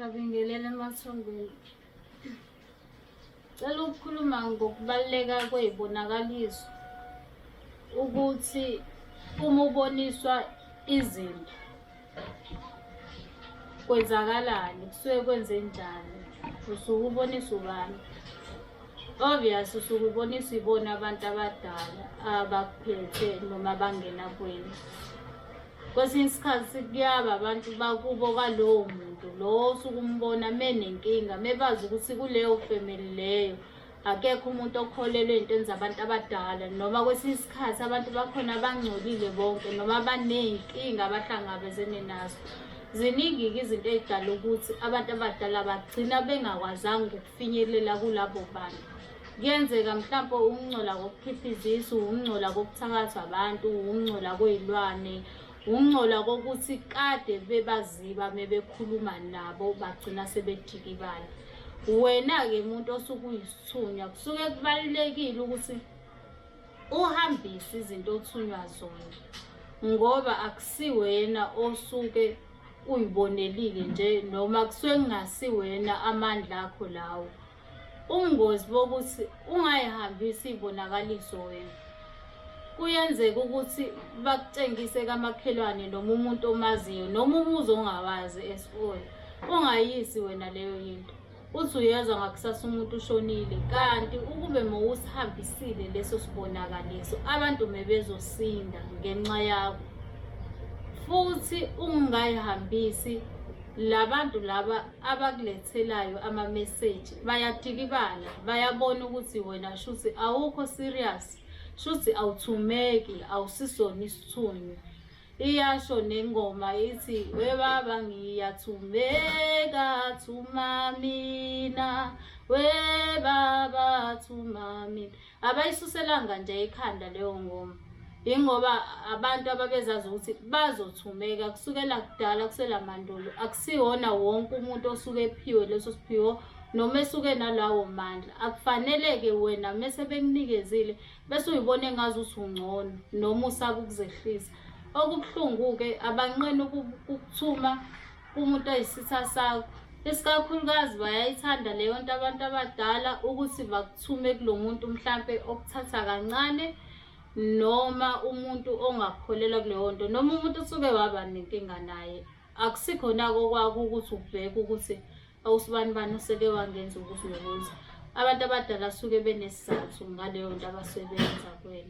Ngiyabingelela emathongweni. Cela ukukhuluma ngokubaluleka kwey'bonakaliso ukuthi uma uboniswa izinto kwenzakalani, kusuke kwenzenjani, usuke uboniswa ubani. Obvious usuke uboniswa ibona abantu abadala abakuphethe noma abangena kuwena. Kwesinye isikhathi kuyaba abantu bakubo kalowo muntu lo osuke umbona menenkinga mebazi ukuthi kuleyo family leyo akekho umuntu okholelwa ey'ntweni zabantu abadala noma kwesinye isikhathi abantu bakhona bangcolile bonke noma baney'nkinga abahlangabezene nazo. Ziningi-ke izinto ey'dala ukuthi abantu abadala bagcina bengakwazanga ukufinyelela kulabo bantu. Kuyenzeka mhlampe ukungcola kokukhipha izisu, ukungcola kokuthakathwa abantu, ukungcola kwey'lwane, ukungcola kokuthi kade bebaziba mebekhuluma nabo bagcina sebejikibala. Wena-ke muntu osuke uyisithunywa kusuke kubalulekile ukuthi uhambise izinto othunywa zona ngoba akusiwena osuke uyibonelile nje noma kusuke kungasiwena amandla akho lawo. Ubungozi bokuthi ungayihambisi iy'bonakaliso wena. Kuyenzeka ukuthi bakutshengise kamakhelwane noma umuntu omaziyo noma umuzi ongawazi esifoyo. Ungayisi wena leyo yinto. Uthi uyezwa ngakusasa umuntu ushonile kanti ukube mowusihambisile leso sibonakaliso abantu mebezosinda ngenxa yakho. Futhi ungayihambisi labantu laba abakulethelayo ama-message bayadikibala bayabona ukuthi wena shuthi awukho serious shuthi awuthumeki awusisona isithunywa iyasho nengoma ithi webaba ngiyathumeka thuma mina webaba thuma mina Abayisuselanga nje ekhanda leyo ngoma. Yingoba abantu ababezazi ukuthi bazothumeka kusukela kudala kusela mandulo. Akusiwona wonke umuntu osuke ephiwe leso siphiwo noma esuke nalawo mandla. Akufanele-ke wena mese bekunikezile bese uyibona engazuthi ungcono noma usaba ukuzehlisa. Okubuhlungu-ke abanqeni ukukuthuma kumuntu oyisitha sakho. Isikakhulukazi bayayithanda leyo nto abantu abadala ukuthi bakuthume kulo muntu mhlampe okuthatha kancane noma umuntu ongakholelwa kuleyo nto noma umuntu usuke waba nenkinga naye. Akusikhona-ke okwakho ukuthi ubheke ukuthi awusibani bani useke wangenza ukuthi nokuthi. Abantu abadala suke benesizathu ngaleyo nto abasuke beyenza kuwena.